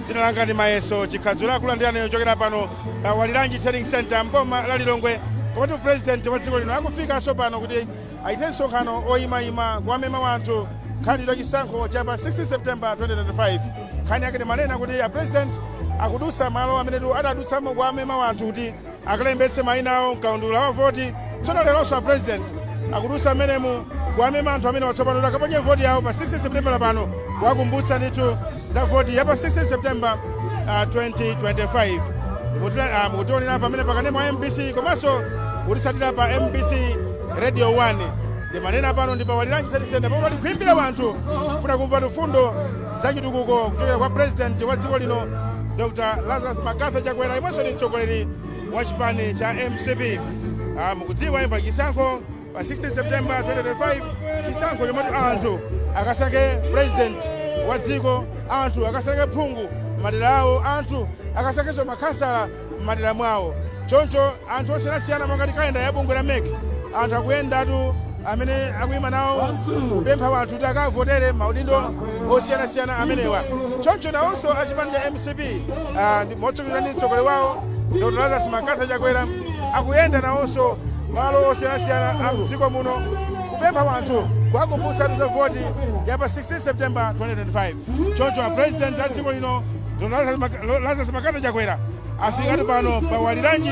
Dzina langa ndi Mayeso Chikhadzula, kulandirani kuchokera pano pa Waliranji Trading Center mboma la Lilongwe, komatu president wa dziko lino akufikanso pano kuti achite msonkhano oyimayima kuwamema wanthu nkhani ya chisankho cha pa 16 September 2025. Nkhani yake timanena kuti a president akudusa malo amenetu adadutsamo kuwamema wanthu kuti akalembetse mayina awo mkaundula wa voti. Tsono leronso a president akudusa amenemu kuwamema anthu amene watsopano kuti akaponye voti yawo pa 16 September pano, kuwakumbutsa ndithu za voti ya pa 16 September 2025. Mukutionera pamene pakanema wa MBC komanso kutitsatira pa MBC Radio 1. Ndimanena pano ndi pa Waliranji Trading Center pomwe pali wanthu kufuna kumva mfundo za chitukuko kuchokera kwa president wa dziko lino, Dr. Lazarus McCarthy Chakwera, imwenso ndi mtsogoleri wa chipani cha MCP. Mukudziwa pali chisankho pa 16 September 2025, chisankho chomwe anthu akasankhe president wa dziko, anthu akasankhe phungu m'madera awo, anthu akasankhenso makhansala m'madera mwawo. Choncho anthu osiyanasiyana, monga kalenda ya bungwe la MEC, anthu akuyendatu amene akuyima nawo kupempha wanthu kuti akavotere maudindo osiyanasiyana amenewa. Choncho nawonso achipani cha MCP, motsogozedwa ndi mtsogoleri wawo Dr. Lazarus McCarthy Chakwera, akuyenda nawonso malo osiyanasiyana a mdziko muno kupempha wanthu, kuwakumbutsa za voti ya pa 16 September 2025. Choncho a president a dziko lino, Dr. Lazarus McCarthy Chakwera, afikatu pano pa Waliranji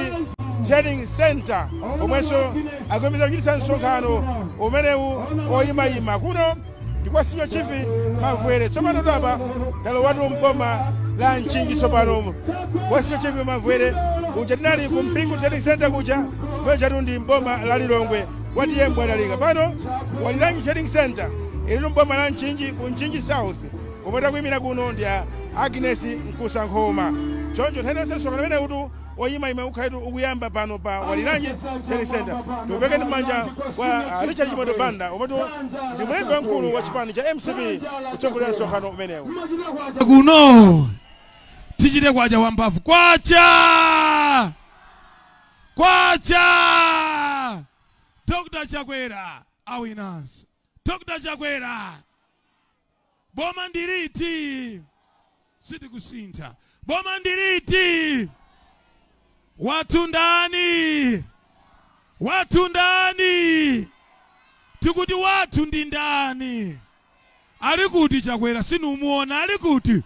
Trading Center komwenso akuyembekeza kuchititsa msonkhano umenewu oyimayima. Kuno ndi kwa Senior Chief Mavwere. Tsopano tapa talowatu mboma la Mchinji. Tsopano kwa Senior Chief Mavwere kuja tinali ku Mpingu Trading Center kuja, kwechatu ndi mboma la Lilongwe kwa T/A Mbwatalika. Pano Waliranji Trading Center ilitu mboma la Mchinji, ku Mchinji South. Komwe takuyimira kuno ndi a Agnes Nkusankhoma. Choncho nthawi yonse msonkhano umene utu oyimayima ukhaletu ukuyamba pano pa Waliranji Trading Center. Ndikupekeni m'manja kwa Richard Chimwendo Banda, omwetu ndi mlembi wamkulu wa chipani cha MCP, kutsogolera msonkhano umenewu. Kuno tichite kwacha wamphamvu. Kwacha, kwacha! Dr. Chakwera awinanso. Dr. Chakwera, boma ndiliti? Sitikusintha. Boma ndiliti? Wathu ndani? Wathu ndani? Tikuti wathu ndi ndani? Ali kuti Chakwera? Sinumuona. Ali kuti?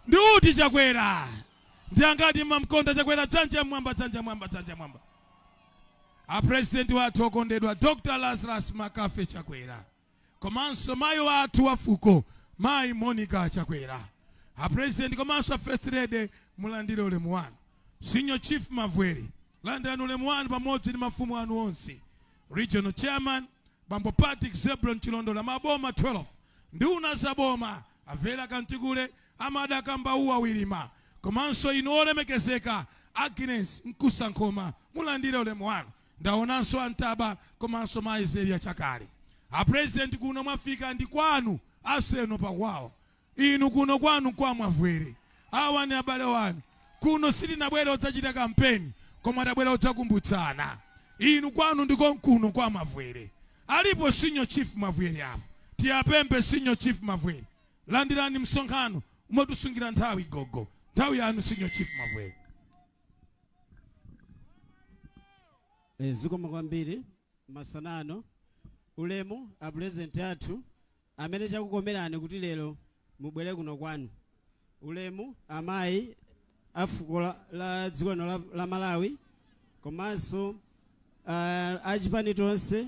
Ndi uti Chakwera? Ndi angati mamkonda Chakwera? Dzanja mwamba, dzanja mwamba, dzanja mwamba! A president wathu okondedwa, Dr. Lazarus McCarthy Chakwera, komanso mayi wathu wa fuko, Mayi Monica Chakwera, a president komanso a first lady, mulandire ulemu wanu. Senior Chief Mavwere, landirani ulemu wanu pamodzi ndi mafumu anu onse. Regional Chairman Bambo Patrick Zebron Chilondola, maboma 12, nduna za boma, Avera Kantikule, Amada Kambauwa Wirima, komanso inu olemekezeka Agnes Nkusankhoma, mulandire ulemu wanu. Ndaonanso Antaba komanso Mayi Zelia Chakale. A president, kuno mwafika ndi kwanu, aseno pakwawo. Inu kuno kwanu kwa Mavwere, awa ni abale wanu. Kuno sitinabwera odzachita kampeni, koma tabwera odzakumbutsana. Inu kwanu ndiko nkuno kwa Mavwere. Alipo Senior Chief Mavwere apo? Tiyapempe Senior Chief Mavwere. Landirani msonkhano. Umotisungira nthawi gogo. Nthawi yanu, Senior Chief Mavwere. Zikomo kwambiri masanano. Ulemu a president athu amene chakukomerani kuti lero mubwere kuno kwanu. Ulemu amayi a fuko la dziko lino la Malawi, komanso achipani tonse,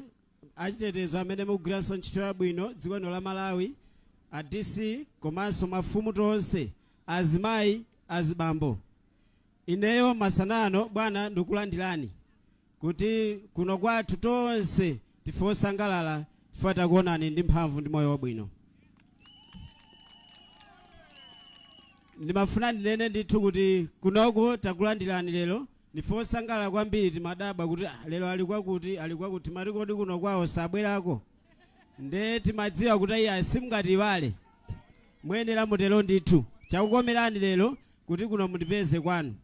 achitetezo amene mukugwiranso ntchito yabwino dziko lino la Malawi, a DC komanso mafumu tonse, azimayi, azibambo, ineyo masanano bwana ndikulandirani kuti kuno kwathu tonse tife osangalala chifukwa takuonani ndi mphamvu ndi moyo wabwino. Ndimafuna ndinene ndithu kuti kunoko takulandirani lero, ndife osangalala kwambiri. Timadabwa kuti ah, lero ali kwakuti, ali kwakuti, timati kodi kuno kwawo sabwerako? Nde timadziwa kuti iya, simungatiwale, muyenera mutero ndithu. Chakukomerani lero kuti kuno mundipeze kwanu.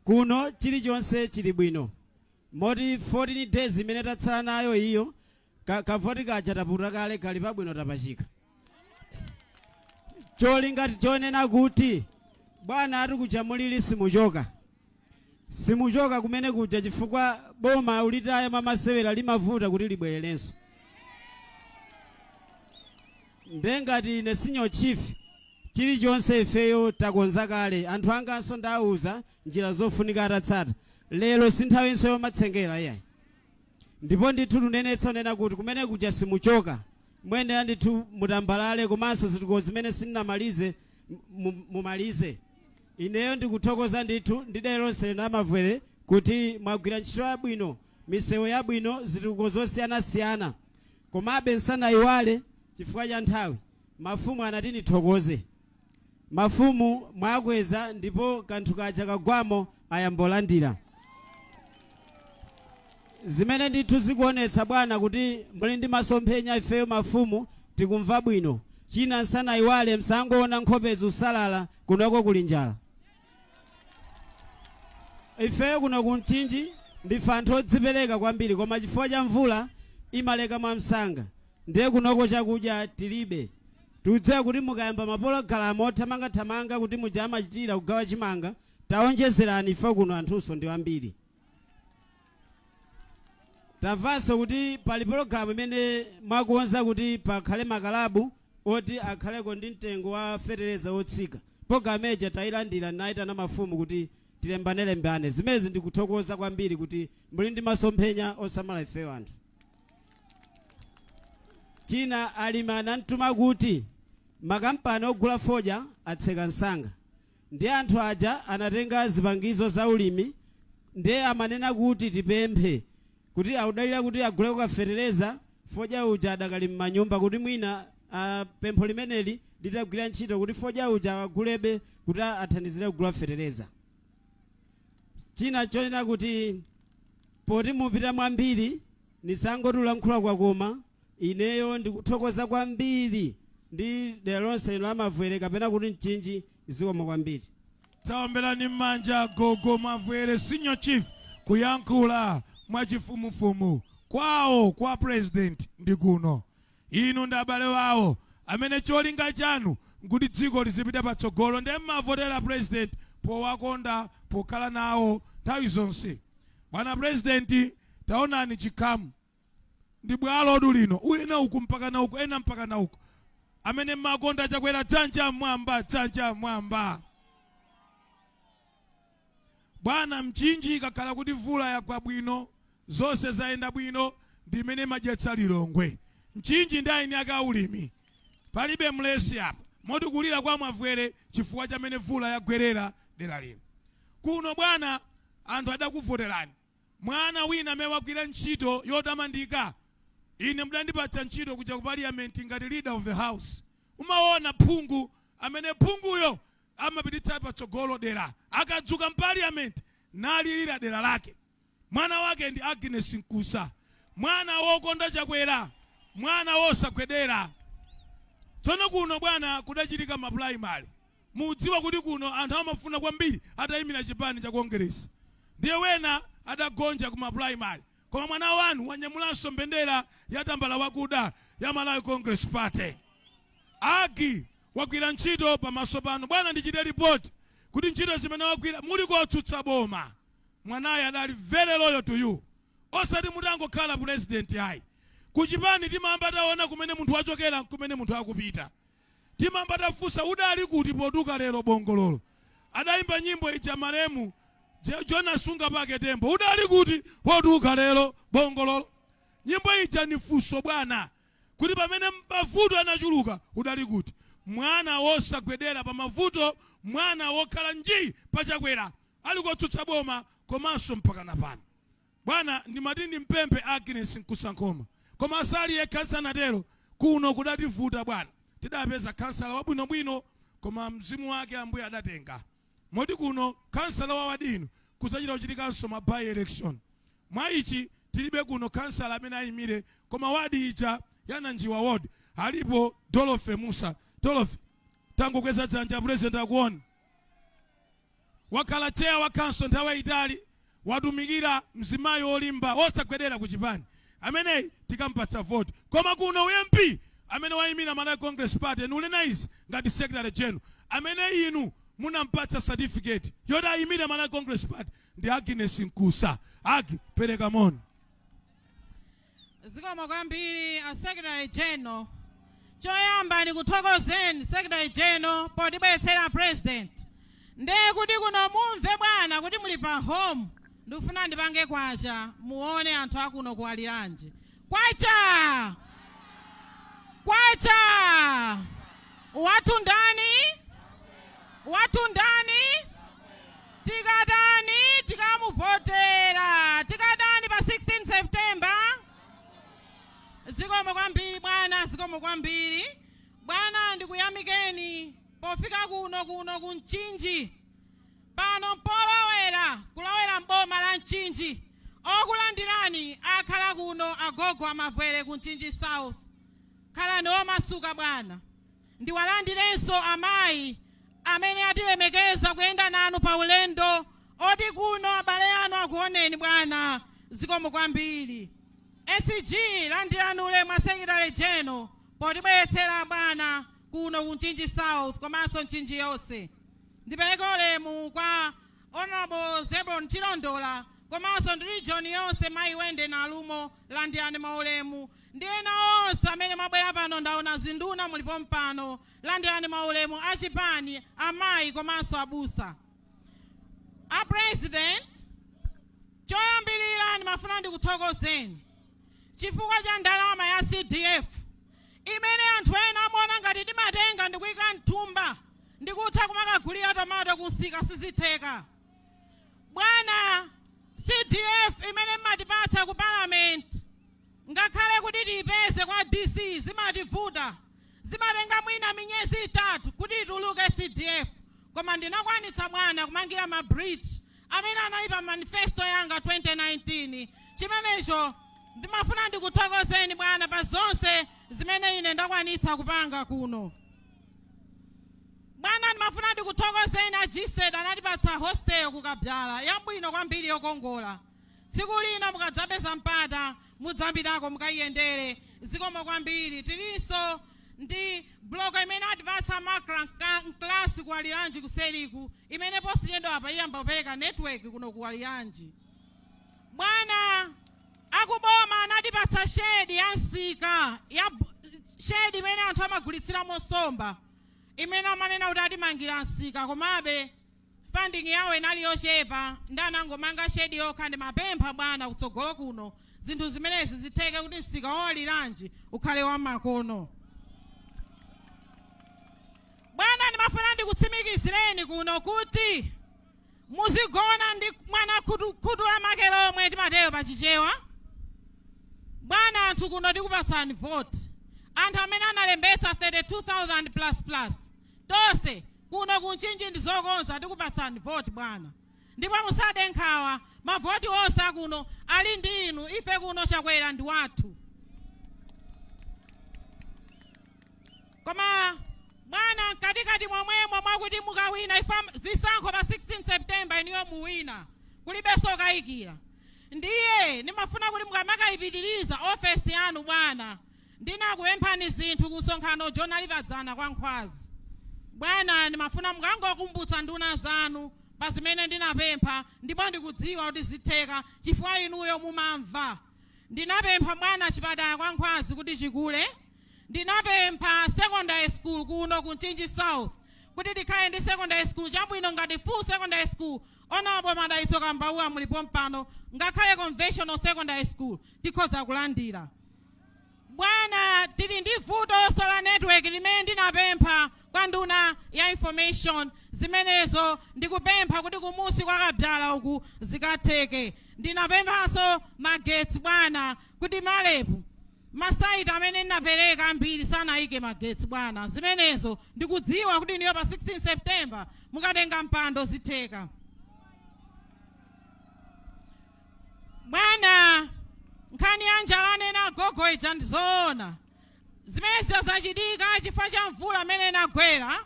Kuno chilichonse chili bwino, moti 14 days imene tatsala nayo iyo, kavoti kaja taputa kale, kali pabwino, tapachika. Cholinga chonena kuti Bwana, ati kuja mulili simuchoka, simuchoka kumene kuja, chifukwa boma ulitaya mamasewera limavuta kuti libwererenso. Ndengati ine senior chief, chilichonse ifeyo takonza kale. Anthu anganso ndawuza njira zofunika atatsata. Lero si nthawinso yomatsengera iyayi, ndipo ndithu tunenetsa unena kuti kumene kuja simuchoka. Muyenera ndithu mutambalale, komanso zitukuko zimene sindinamalize mumalize. Ineyo ndikuthokoza ndithu ndi dera lonse lino amavwere kuti mwagwira ntchito yabwino, misewu yabwino, zitukuko zosiyanasiyana. Komabe nsanayiwale, chifukwa cha nthawi, mafumu anati nithokoze. Mafumu mwakweza, ndipo kanthu kaja kagwamo ayambolandira, zimene ndithu zikuonetsa, bwana, kuti muli ndi masomphenya. Ifeyo mafumu tikumva bwino. China nsanayiwale, msangoona nkhope zusalala, kunoko kuli njala. Ifeyo kuno ku Mchinji ndife anthu odzipereka kwambiri, koma chifukwa cha mvula imaleka mwamsanga, ndiye kunoko chakudya tilibe. Tikudziwa kuti mukayamba mapologalamu othamangathamanga kuti muja amachitira kugawa chimanga, taonjezerani ife kuno anthunso ndi ambiri. Tamvanso kuti pali pologalamu imene mwakonza kuti pakhale makalabu oti akhaleko ndi mtengo wa fetereza wotsika. Pologalamu ija tayilandira, nayitana mafumu kuti tilembanelembane. Zimezi ndikuthokoza kwambiri kuti muli ndi masomphenya osamala ifeyo anthu. China, alimi anamtuma kuti makampani ogula fodya atseka msanga, ndi anthu aja anatenga zipangizo za ulimi, ndiye amanena kuti tipemphe kuti audalira kuti aguleko kafetereza, fodya uja adakali m'manyumba, kuti mwina pempho limeneli litagwira ntchito kuti fodya uja agulebe kuti athandizire kugula fetereza. China chonena kuti poti mupita mwambiri, nisangotulankhula kwakoma. Ineyo ndikuthokoza kwambiri ndi dera lonse lino lamavwere kapena kuti Mchinji. Zikomo kwambiri. Taombelani m'manja gogo Mavwere, senior chief, kuyankhula mwachifumufumu. Kwawo kwa president ndi kuno. Inu ndi abale wawo amene cholinga chanu nkuti dziko lizipita patsogolo, ndiye mmavotera president powakonda, pokhala nawo nthawi zonse. Bwana president, taonani chikhamu ndi bwalo lino, ena uku mpaka na uku, ena mpaka na uku. Amene mmakonda Chakwera, dzanja mwamba, dzanja mwamba. Bwana, Mchinji ikakhala kuti mvula yagwa bwino, zonse zayenda bwino, ndi imene imadyetsa Lilongwe. Mchinji ndi aini ake aulimi, palibe mlesi apa, moti kulira kwa Mwavwere chifukwa chamene mvula yagwerera dera lino. Kuno, bwana, anthu adakuvoterani mwana wina amene wagwira ntchito yotamandika. Ine mudandipatsa ntchito kuja ku parliament ngati leader of the house. Umaona phungu amene phunguyo amapititsa patsogolo dera, akadzuka mparliament nalilira dera lake. Mwana wake ndi Agnes Mkusa, mwana wokonda Chakwera, mwana wosagwedera. Tsono kuno, bwana, kudachitika ma primary. Mudziwa kuti kuno anthu amafuna kwambiri atayimira chipani cha Congress, ndiye wena adagonja kuma primary, koma mwana wanu wanyamulanso mbendera ya tambala wakuda ya Malawi Congress Party. Agi wagwira ntchito pamaso pano. Bwana, ndichite ripoti kuti ntchito zimene wagwira muli kotsutsa boma, mwanayi adali very loyal to you, osati mutangokhala president ayi. Kuchipani timamba taona kumene munthu wachokera, kumene munthu akupita. Timamba tafunsa, udali kuti potuka lero bongololo? Adayimba nyimbo ija malemu Jonas Ungapake Tembo, udali kuti potuka lero bongololo? Nyimbo ija ni funso, bwana, kuti pamene mavuto anachuluka udali kuti? Mwana wosagwedera pa mavuto, mwana wokhala nji pachakwera ali kotsutsa boma komanso mpaka na pano. Bwana, ndimati ndimpemphe Agnes Mkusankhoma, koma asali yekha. Sanatero, kuno kudativuta, bwana. Tidapeza kansala wabwinobwino, koma mzimu wake Ambuye adatenga, moti kuno kansala wa wadino kudzachita kuchitikanso ma by election. Mwa ichi tilibe kuno kansala amene ayimire, koma wadi ija yananjiwa ward alipo Dolofe Musa. Dolofe, tangokweza dzanja, president akuona. Wakhala chair wa council nthawi yayitali, watumikira, mzimayi wolimba wosagwedera ku chipani. Ameneyi tikampatsa vote. Koma kuno MP amene wayimira Malawi Congress Party, nikunena izi ngati secretary general, amene inu Munampatsa certificate yoti ayimire Malawi Congress Party ndi Agnes Mkusa. Agi, pereka moni. Zikomo kwambiri, a Secretary General. Choyamba ndikuthokozeni, Secretary General, potibweretsera President. Ndiye kuti kuno mumve, bwana, kuti muli pa home. Ndikufuna ndipange kwacha, muone anthu akuno kuwaliranji. Kwacha, kwacha! Wathu ndani? Wathu ndani? Tikatani? Tikamuvotera. Tikatani pa 16 September? Zikomo kwambiri, bwana. Zikomo kwambiri, bwana. Ndikuyamikeni pofika kuno ku Mchinji. Pano polowera, kulowera mboma la Mchinji, okulandirani akhala kuno agogo amavwere ku Mchinji South. Khalani omasuka, bwana. Ndiwalandirenso amayi amene atilemekeza kuyenda nanu pa ulendo oti kuno abale anu akuoneni, bwana. Zikomo kwambiri. SG, landirani ulemu, a Secretary General, potibweretsera bwana kuno ku Mchinji South komanso Mchinji yonse. Ndipereke ulemu kwa Honorable Zebron Chilondola komanso ndi region yonse, mayi Wende Nalumo, landirani maulemu, ndi ena onse amene mwabwera pano. Ndaona zinduna mulipo mpano, landirani maulemu, achipani, amayi komanso abusa. A President, choyambirira ndimafuna ndikuthokozeni chifukwa cha ndalama ya CDF imene anthu ena amaona ngati timatenga ndikuyika mthumba ndikutha kumakagulira tomato kunsika. Sizitheka, bwana. CDF imene mmatipatsa ku Parliament, ngakhale kuti tiyipeze kwa DC zimativuta, zimatenga mwina miyezi 3 kuti ituluke CDF. Koma ndinakwanitsa, bwana, kumangira ma bridge amene anali pa manifesto yanga 2019. Chimenecho ndimafuna ndikuthokozeni, bwana, pa zonse zimene ine ndakwanitsa kupanga kuno. Bwana, ndimafuna ndikuthokozeni. A GESD anatipatsa hostel kuKabyala, yabwino kwambiri, yokongola. Tsiku lina mukadzapeza mpata mudzapitako mukayiyendere. Zikomo kwambiri. Tilinso ndi block imene atipatsa MACRA mklasi kuwaliranji kuseriku, imene posachedwa apa iyamba kupereka network kuno kuwaliranji. Bwana, akuboma anatipatsa shed ya msika ya shed imene anthu amagulitsiramo nsomba, imene amanena kuti atimangira msika, komabe funding yawo inali yochepa ndi anangomanga shed yokha. Ndimapempha, bwana, kutsogolo kuno zinthu zimenezi zitheke kuti msika wowaliranji ukhale wamakono. Bwana, ndimafuna ndikutsimikizireni kuno kuti muzigona ndi mwana khutu, khutu la make lomwe, timatero pachichewa. Bwana, anthu kuno tikupatsani vote. Anthu amene analembetsa 32,000 plus plus, tonse kuno kunchinji ndi zokonza, tikupatsani vote, bwana, ndipo musade nkhawa. Mavoti onse akuno ali ndi inu. Ife kuno Chakwera ndi wathu. Koma bwana, mkatikati momwemo mwakuti mukawina ifa zisankho pa 16 September, iniyo muwina, kulibenso kayikira. Ndiye ndimafuna kuti mukamakayipitiriza ofesi yanu, bwana, ndinakupemphani zinthu ku msonkhano jonalipadzana kwa Nkhwazi. Bwana, ndimafuna mukangokumbutsa nduna zanu pa zimene ndinapempha, ndipo ndikudziwa kuti zitheka chifukwa inuyo mumamva. Ndinapempha, bwana, chipatala kwa Nkhwazi kuti chikule. Ndinapempha secondary school kuno ku Mchinji South, kuti tikhale ndi secondary school chabwino ngati full secondary school. Honorable Madalitso Kambauwa mulipo mpano. Ngakhale conventional secondary school tikhoza kulandira. Bwana, tili ndi vuto la network limene ndinapempha kwa nduna ya information. Zimenezo ndikupempha kuti kumusi kwa Kabyala uku zikatheke. Ndinapemphanso magetsi, bwana, kuti malepu ma site amene ndinapereka ambiri sanayike magetsi. Bwana, zimenezo ndikudziwa kuti niyo pa 16 September mukatenga mpando zitheka. Bwana, nkhani ya njala anena agogo ija ndizoona. Zimene zachitika chifukwa cha mvula amene inagwera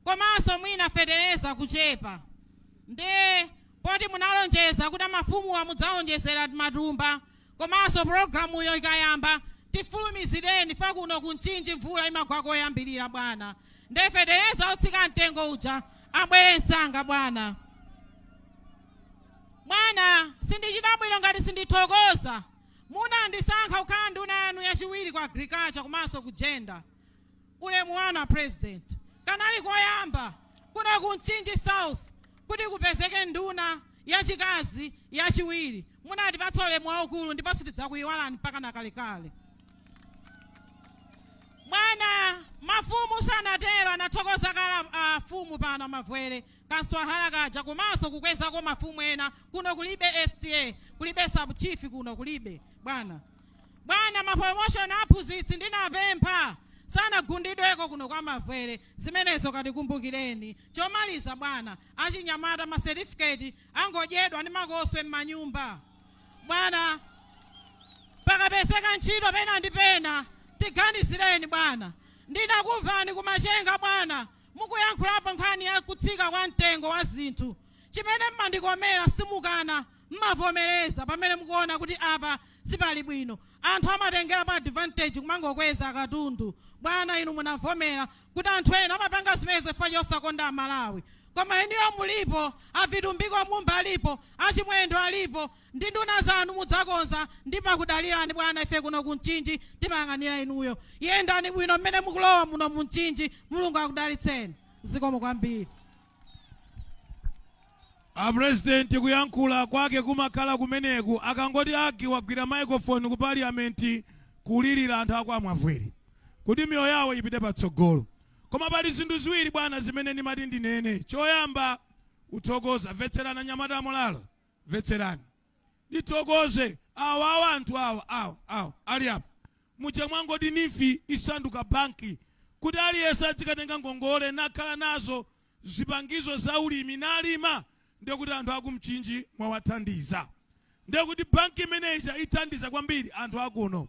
komanso mwina fetereza kuchepa. Ndiye poti munalonjeza kuti amafumuwa mudzawonjezera matumba, komanso pologalamuyo ikayamba tifulumizireni fa kuno kunchinji mvula imagwa koyambirira, bwana. Ndiye fetereza otsika mtengo uja Abwere msanga bwana. Bwana, sindichita bwino ngati sindithokoza. Munandisankha kukhala nduna yanu yachiwiri ku agriculture komanso ku gender. Ulemu wanu a President. Kanali koyamba kuno ku Mchinji South kuti kupezeke nduna yachikazi yachiwiri. Munatipatsa ulemu waukulu ndipo sitidzakuyiwalani mpaka na kalekale. Bwana, mafumu sanatero, anathokoza kala afumu pano Mavwere kanswahala kaja, komanso kukwezako mafumu ena. Kuno kulibe STA, kulibe sub chief, kuno kulibe bwana. Bwana, mapromotion aphunzitsi ndinapempha sanagundidweko kuno kwa Mavwere, zimenezo katikumbukireni. Chomaliza bwana, achinyamata ma certificate angodyedwa ndi makoswe m'manyumba. Bwana, pakapezeka ntchito pena ndi pena tiganizireni bwana. Ndinakumvani kumachenga bwana, mukuyankhulapo nkhani ya kutsika kwa mtengo wa zinthu. Chimene mmandikomera, simukana, mmavomereza pamene mukuona kuti apa sipali bwino. Anthu amatengera pa advantage kumangokweza katundu. Bwana, inu munavomera kuti anthu ena amapanga zimenezo chifukwa chosakonda Amalawi, koma iniyo mulipo, aVitumbiko Mumba alipo, aChimwendo alipo ndi nduna zanu, mudzakonza. Ndimakudalirani bwana, ife kuno ku Mchinji timayang'anira inuyo. Yendani bwino mmene mukulowa muno mu Mchinji. Mulungu akudalitseni. Zikomo kwambiri. Apurezidenti kuyankhula kwake kumakhala kumeneku. Akangoti agi wagwira microphone ku parliament, kulirira anthu ako aMwavwere kuti miyoyo yawo ipite patsogolo. Koma pali zinthu ziwiri bwana zimene ndimati ndinene. Choyamba, uthokoza, mvetserani anyamata amolalo, mvetserani. Ndithokoze awa anthu awa awa awa ali apa. Muja mwangoti NEEF isanduka banki kuti aliyense azikatenga ngongole nakhala nazo zipangizo za ulimi nalima, ndiye kuti anthu akumchinji mwawathandiza, ndiye kuti banki imeneyi ithandiza kwambiri anthu akuno.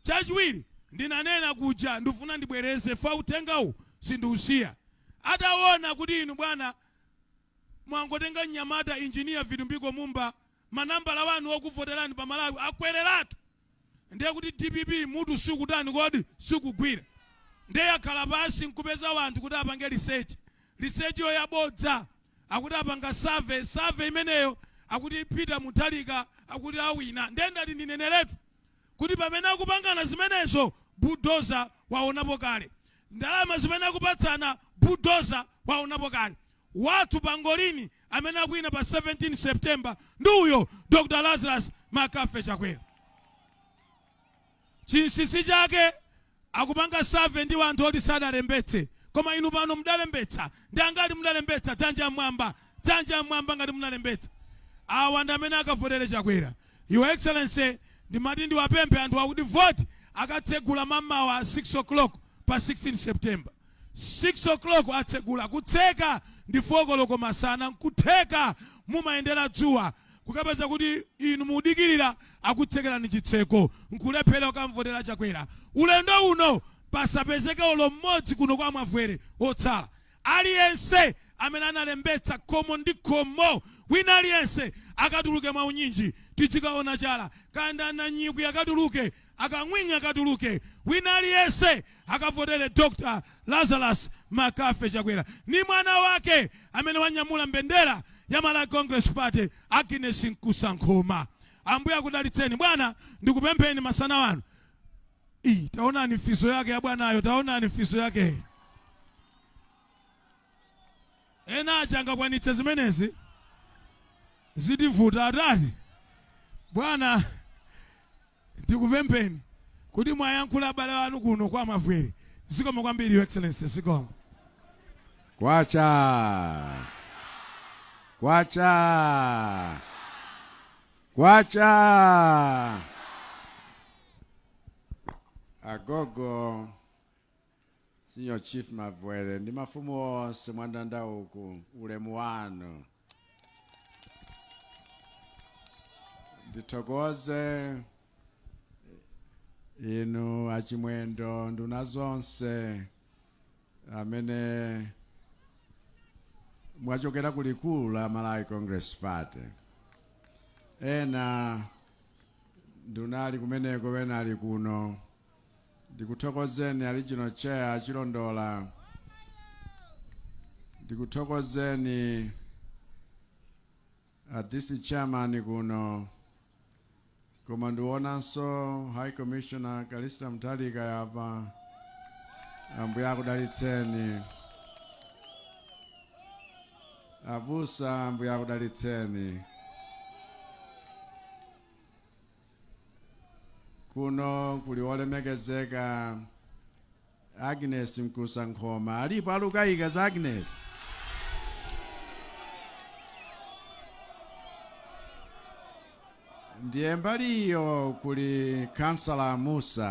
Chachiwiri, ndinanena kuja, ndifuna ndibwereze fa uthengawu sindiusiya. Ataona kuti inu bwana mwangotenga mnyamata Engineer Vitumbiko Mumba, manambala wanu okuvoterani pa Malawi akwereratu, ndiye kuti DPP mutu sikutani kodi, sikugwira. Ndiye yakhala pasi nkupeza wanthu kuti apange research, research yo yabodza. Akuti apanga survey, survey imeneyo akuti Peter Mutharika akuti awina. Ndiye ndati ndineneretu kuti pamene akupangana zimenezo, bulldozer waonapo kale. Ndalama zimene akupatsana, bulldozer waonapo kale. Wathu pangolini amene akuwina pa 17 September ndi uyo Dr Lazarus Makafe Chakwera. Chinsinsi chake, akupanga survey ndi anthu oti sadalembetse, koma inu pano mudalembetsa. Ndi angati mudalembetsa? Dzanja mmwamba, dzanja mmwamba ngati munalembetsa. Awa ndi amene akavotere Chakwera. Your Excellency, ndimati ndiwapemphe anthu akuti vote akatsegula mamawa 6 o'clock pa 16 September. 6 o'clock atsegula, kutseka ndi 4 koloko masana. Nkutheka mumayendera dzuwa, kukapeza kuti inu mudikirira akutsekerani chitseko nkulephera kukamvotera Chakwera. Ulendo uno pasapezeke olo mmodzi kuno kwa Mwavwere otsala. Aliyense amene analembetsa, khomo ndi khomo, wina aliyense akatuluke mwaunyinji. Tizikaona chala kanda nanyikwi akatuluke, akang'wing'i akatuluke, wina aliyense akavotere Dr Lazarus Makafe Chakwera ni mwana wake amene wanyamula mbendera ya Malawi Congress Party, Agnes Nkusankhoma. Ambuye akudalitseni bwana. Ndikupempheni masana wanu. Ii, taonani fiso yake ya bwanayo, taonani fiso yake. Ena aja angakwanitse zimenezi? Zitivuta atati. Bwana, ndikupempheni kuti mwayankhula abale anu kuno kwa Mavwere. Zikomo kwambiri, Your Excellency, zikomo. Kwacha, kwacha, kwacha! Agogo Senior Chief Mavwere ndi mafumu onse mwandanda uku, ulemu wanu. Ndithokoze inu achimwendo, nduna zonse amene mwachokera kulikulu la Malawi Congress Party. Ena nduna ali kumeneko, ena ali kuno. Ndikuthokozeni a regional chair Achilondola. Ndikuthokozeni a district chairman kuno, koma ndionanso High Commissioner Callista Mutharika yapa. Ambuye akudalitseni. Abusa, Ambuye akudalitseni. Kuno kuli wolemekezeka Agnes Mkusa Nkhoma. Alipo alukayika za Agnes? Ndiye mbali iyo kuli Kansala Musa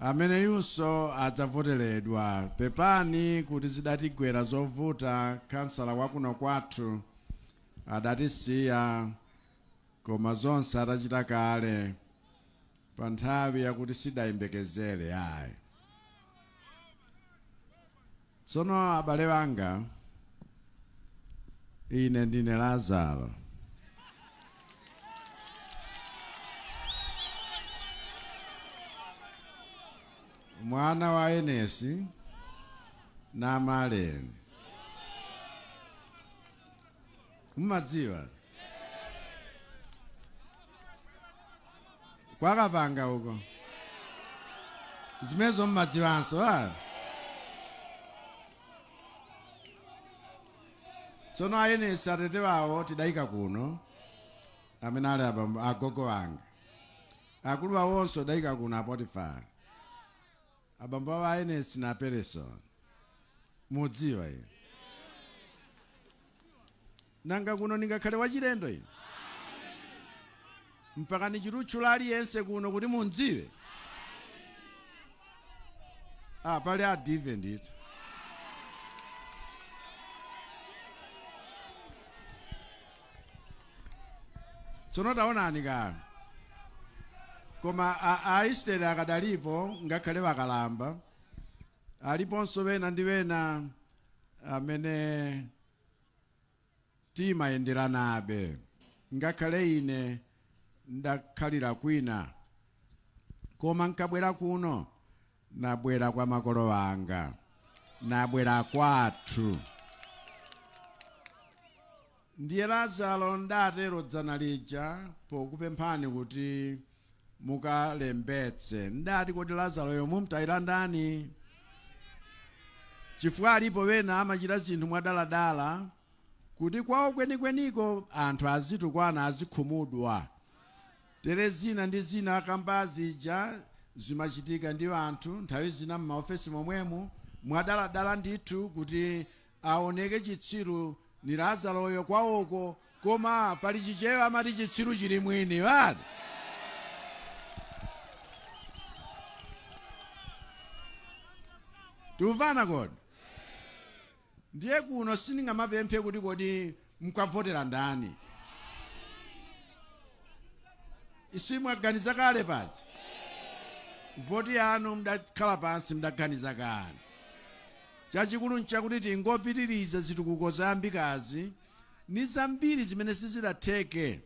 amene yunso adzavoteredwa. Pepani kuti zidatigwera zovuta, kansala wakuno kwathu adatisiya, koma zonse atachita kale pa nthawi yakuti sidayembekezere ayi. Tsono abale banga, ine ndine Lazaro. Mwana wa Enesi na Maleni. Mmadziwa kwakapanga uko zimenezo, mmadziwanso ah? Tsono ayenesi atete wawo tidayika kuno, amene ali abambo agogo anga. Akulu awonso adayika kuno, a Potifara. Abambo awo ayenesi na Pereson, mudziwa ine. Nanga kuno ndingakhale wachilendo ine mpaka nichitutchula aliyense kuno kuti mundziwe? Ah, pali adive ndithu. Tsono taonani kano, koma Aisraeli akadalipo, ngakhale wakalamba, aliponso wena ndi wena amene timayenderanabe, ngakhale ine ndakhalira kwina, koma nkabwera kuno nabwera kwa makolo anga, nabwera kwathu. Ndiye Lazaro, ndatero dzana lija pokupemphani kuti mukalembetse, ndati kodi Lazaroyo mumtayira ndani? Chifukwa alipo wena amachita zinthu mwadaladala kuti kwawo kwenikweniko anthu azitukwana, azikhumudwa. Tere zina ndi zina akamba zija zimachitika ndi anthu nthawi zina m'maofesi momwemu mwadaladala ndithu kuti aoneke chitsiru ni Lazaroyo kwawoko, koma pali Chichewa amati chitsiru chili mwini wati. Tumvana kodi? Ndiye kuno sindingamapemphe kuti kodi mukavotera ndani. Simwaganiza kale paja? Voti yanu mudakhala pansi, mudaganiza kale. Chachikulu nchakuti tingopitiriza zitukuko zayambikazi ni zambiri zimene sizidatheke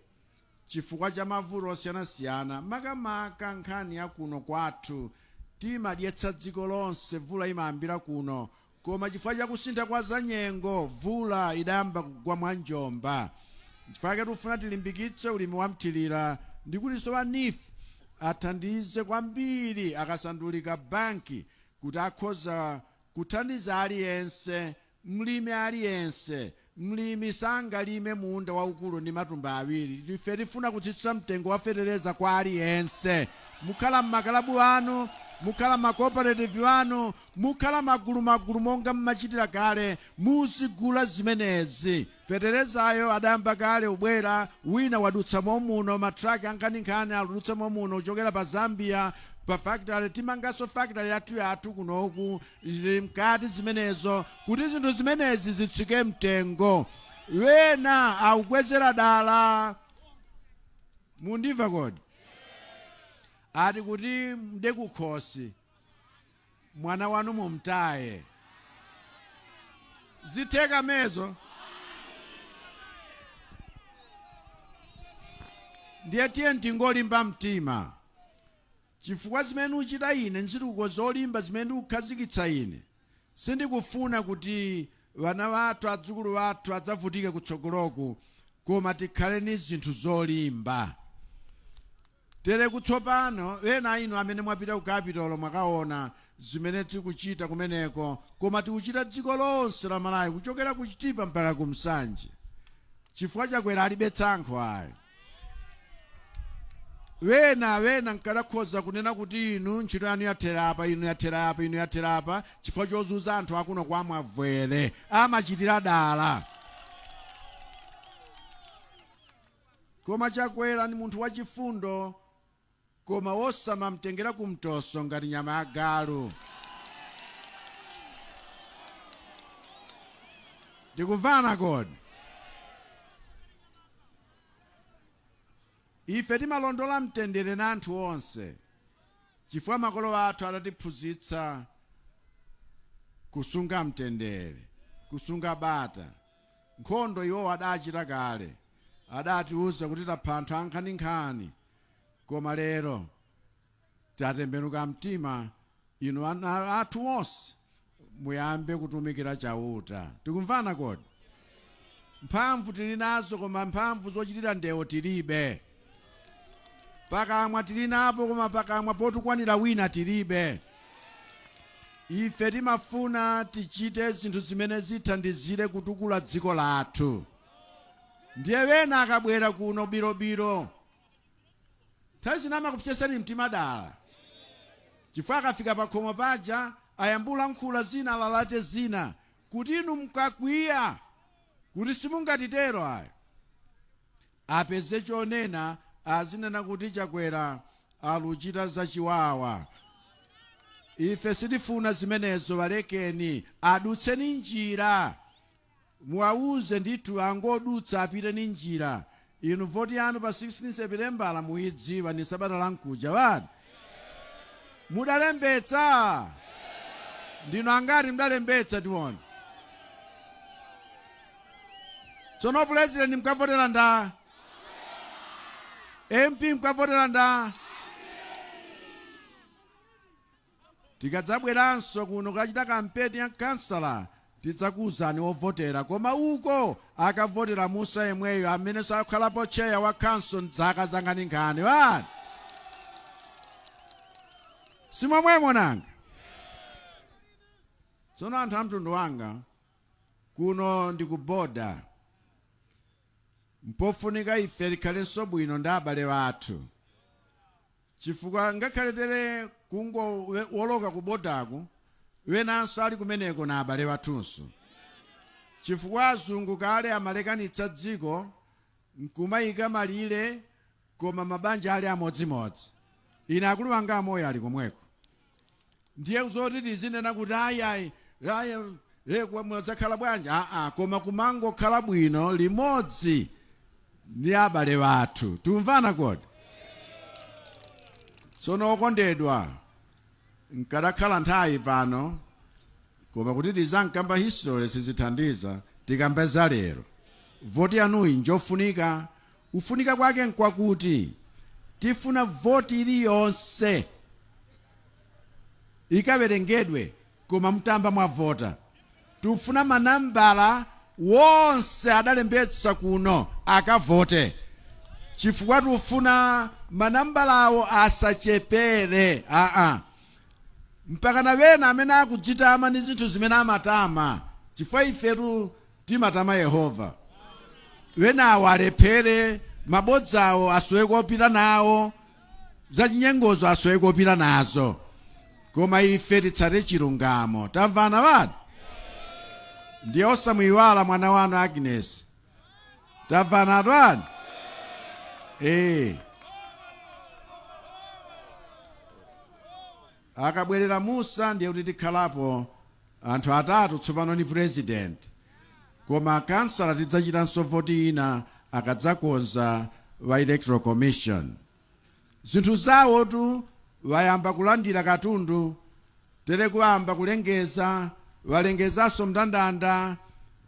chifukwa cha mavuto osiyanasiyana, makamaka nkhani ya kuno kwathu. Timadyetsa dziko lonse, mvula imayambira kuno, koma chifukwa cha kusintha kwa zanyengo mvula idayamba kugwa mwanjomba. Chifukwa chake tikufuna tilimbikitse ulimi wa mthirira ndi kutinso wa NEEF athandize kwambiri akasandulika banki kuti akhoza kuthandiza aliyense, mlimi aliyense. Mlimi sangalime munda waukulu ndi matumba awiri. Ife tifuna kutsitsa mtengo wa fetereza kwa aliyense. Mukhala m'makalabu anu, mukhala ma cooperative anu, mukhala magulu magulu monga mmachitira kale, muzigula zimenezi. Feterezayo adayamba kale ubwera, wina wadutsa momuno, matraki ankhaninkhani aludutsa momuno kuchokera pa Zambia pa factory. Timanganso factory yathu yathu kunoku, zili mkati zimenezo kuti zinthu zimenezi zitsike mtengo. Wena akukwezera dala. Mundimva kodi? Ati kuti mde kukhosi mwana wanu mumtaye. Zitheka mezo? Ndiye tiye tingolimba mtima, chifukwa zimene uchita ine nzitukuko zolimba zimene ndikukhazikitsa ine, sindikufuna kuti Wana wathu, adzukulu wathu adzavutike kutsogoloku, koma tikhale ni zinthu zolimba. Tere kutsopano ena inu amene mwapita ku Capitol mwakaona zimene tikuchita kumeneko, koma tikuchita dziko lonse la Malawi kuchokera ku Chitipa mpaka ku Nsanje, chifukwa Chakwera alibe tsankho ayi. Wena nkadakhoza kunena kuti inu ntchito yanu yathera apa, inu yathera apa, inu yathera apa, chifukwa chozunza anthu akuno kwa Mwavwere amachitira dala. Koma Chakwera ni munthu wachifundo, koma wosamamtengera kumtoso ngati nyama ya galu. Tikumvana kodi? Ife timalondola mtendere na anthu onse chifukwa makolo athu adatiphunzitsa kusunga mtendere, kusunga bata. Nkhondo iwowo adachita kale, adatiuza kuti tapha anthu ankhaninkhani, koma lero tatembenuka mtima, inu ana athu onse muyambe kutumikira Chauta. Tikumvana kodi? Mphamvu tili nazo, koma mphamvu zochitira ndewo tilibe. Pakamwa tili napo, koma pakamwa potukwanira wina tilibe. Ife timafuna tichite zinthu zimene zithandizire kutukula dziko lathu. Ndiye wena akabwera kuno birobiro, nthawi zina amakupsetsani mtima dala, chifukwa akafika pakhomo paja ayamba kulankhula zina, alalate zina, kuti inu mukakwiya kuti simungatitero ayi. Apeze chonena, azinena kuti Chakwera aluchita zachiwawa. Ife sitifuna zimenezo, walekeni adutse ni njira. Muwauze ndithu angodutsa apite ni njira. Inu voti yanu pa 16 Sepitembala muidziwa, ni sabata lankuja wani? Mudalembetsa? Ndinu angati mudalembetsa tione? Tsono president mkavotera nda? MP mkavotera nda? Tikadzabweranso kuno kukachita kampeni ya kansala tidzakuuzani ovotera, koma uko akavotera Musa yemweyo amenenso akhalapo chair wa council zaka zankhaninkhani wani? Simomwemo nanga? Tsono anthu a mtundu wanga, kuno ndi ku border, mpofunika ife tikhalenso bwino ndi abale athu, chifukwa ngakhale tere kungowoloka ku borderku, wenanso ali kumeneko na abale athunso, chifukwa azungu kale amalekanitsa dziko nkumayika malire, koma mabanja ali amodzimodzi. Ine akulu anga amoyo ali komweko. Ndiye zoti tizinena kuti ayi ayi ayi mwadzakhala bwanji, aa, koma kumangokhala bwino limodzi ndi abale athu. Tumvana kodi? Tsono okondedwa, nkadakhala nthawi pano, koma kuti tizankamba history sizithandiza, tikambe za lero. Voti yanuyi njofunika. Kufunika kwake nkwakuti tifuna voti iliyonse ikawerengedwe koma mutamba mwavota. Tufuna manambala wonse adalembetsa kuno akavote, chifukwa tufuna manambalawo asachepere aa, mpakana wena amene akudzitama ndi zinthu zimene amatama, chifukwa ifetu timatama Yehova. Wenawo alephere, mabodzawo asowe kopita nawo, zachinyengozo asowe kopita nazo, koma ife titsate chilungamo. Tamvana wanu? Ndiye osamuyiwala mwana wanu Agnes. Tamvana atwani? Akabwerera Musa ndiye kuti tikhalapo anthu atatu tsopano ni president, koma kansala tidzachitanso voti ina akadzakonza wa Electoral Commission zinthu zawotu. Wayamba kulandira katundu, tere kuyamba kulengeza, walengezanso mndandanda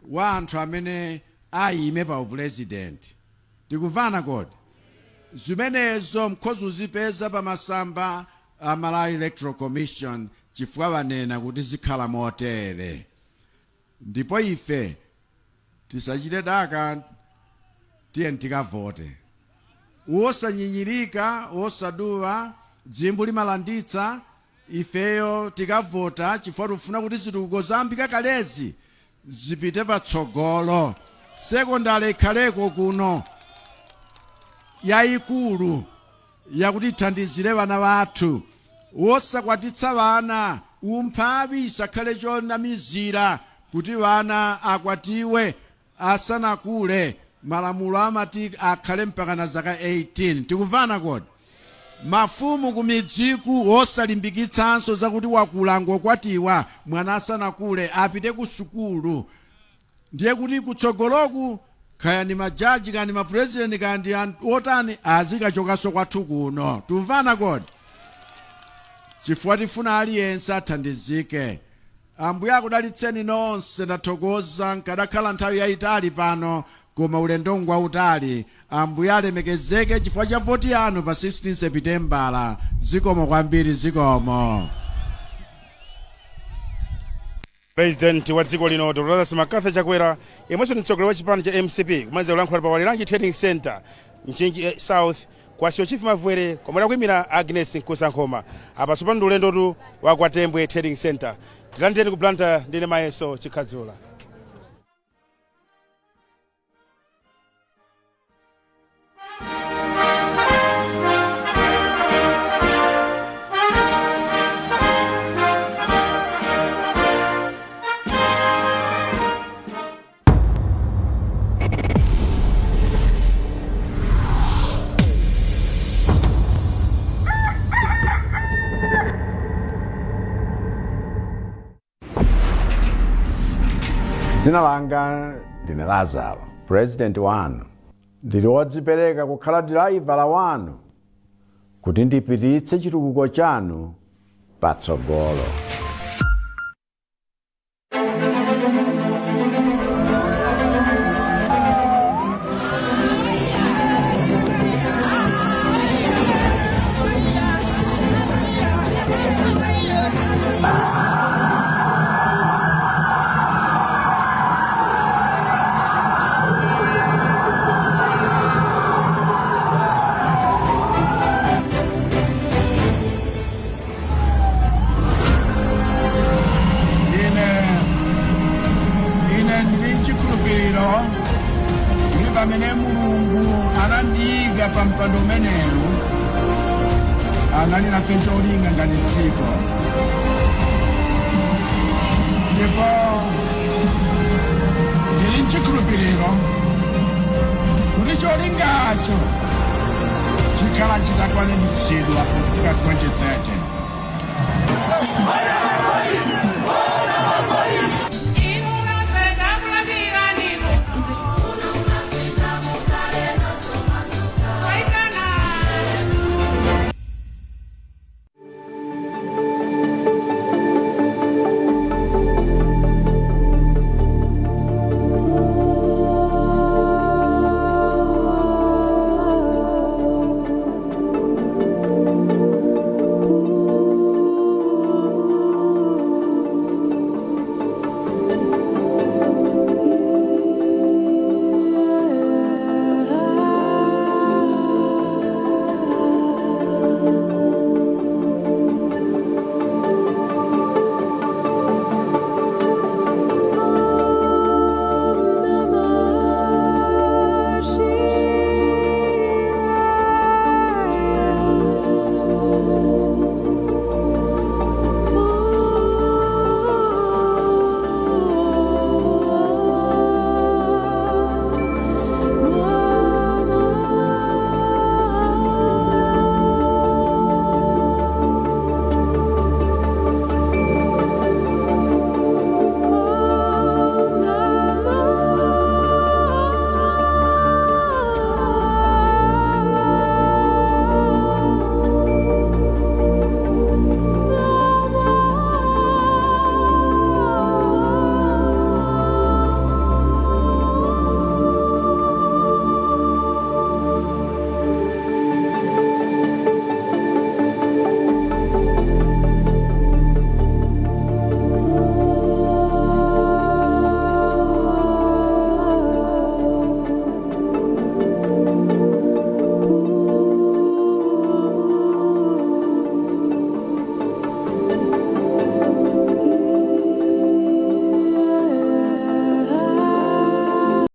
wa anthu amene ayime pa upresident. Tikumvana kodi? Zimenezo mkhoza uzipeza pa masamba a Malawi Electoral Commission, chifukwa wanena kuti zikhala motere. Ndipo ife tisachite daka, tiye tikavote wosanyinyirika, wosaduwa dzimbu limalanditsa. Ifeyo tikavota chifukwa tikufuna kuti zitukuko zayambika kalezi zipite patsogolo. Sekondari ikhaleko kuno yayikulu yakuti ithandizire vana vathu, wosakwatitsa vana, umphawi isakhale chonamizira kuti vana akwatiwe asanakule. Malamulo amati akhale mpaka na zaka 18. Tikumvana kodi? Mafumu kumidziku osalimbikitsanso zakuti wakula ngokwatiwa mwana asanakule, apite ku sukulu. Ndiye kuti kutsogoloku kaya ndi majaji, kaya ndi mapurezidenti, kaya ndi anthu otani, azikachokanso kwathu kuno. Tumvana kodi? Chifukwa tifuna aliyense athandizike. Ambuye akudalitseni nonse. Ndathokoza. Nkadakhala nthawi yayitali pano, koma ulendo ngwautali. Ambuye alemekezeke chifukwa cha voti yanu pa 16 Sepitembala. Zikomo kwambiri, zikomo. President wa dziko lino Dr Lazarus McCarthy Chakwera, yemwenso ndi mtsogoleri wa chipani cha MCP, kumaliza kulankhula pa Waliranji Trading Center, Mchinji South, kwa Senior Chief Mavwere, komwe akuyimira Agnes Nkusankhoma. Apa tsopano ndi ulendotu wa kwa Tembwe Trading Center. Tilandireni ku Blantyre, ndine Mayeso Chikhadzula. Dzina langa ndine Lazaro, president wanu. Ndili wodzipereka kukhala dilaivala wanu kuti ndipititse chitukuko chanu patsogolo. Ine ndili nchikhulupiriro kuti pamene Mulungu anandiyika pa mpando umenewu, anali nafe cholinga ngati dziko, ndipo ndili nchikhulupiriro kuti cholingacho chikhala chitakwaniritsidwa kufika 2030.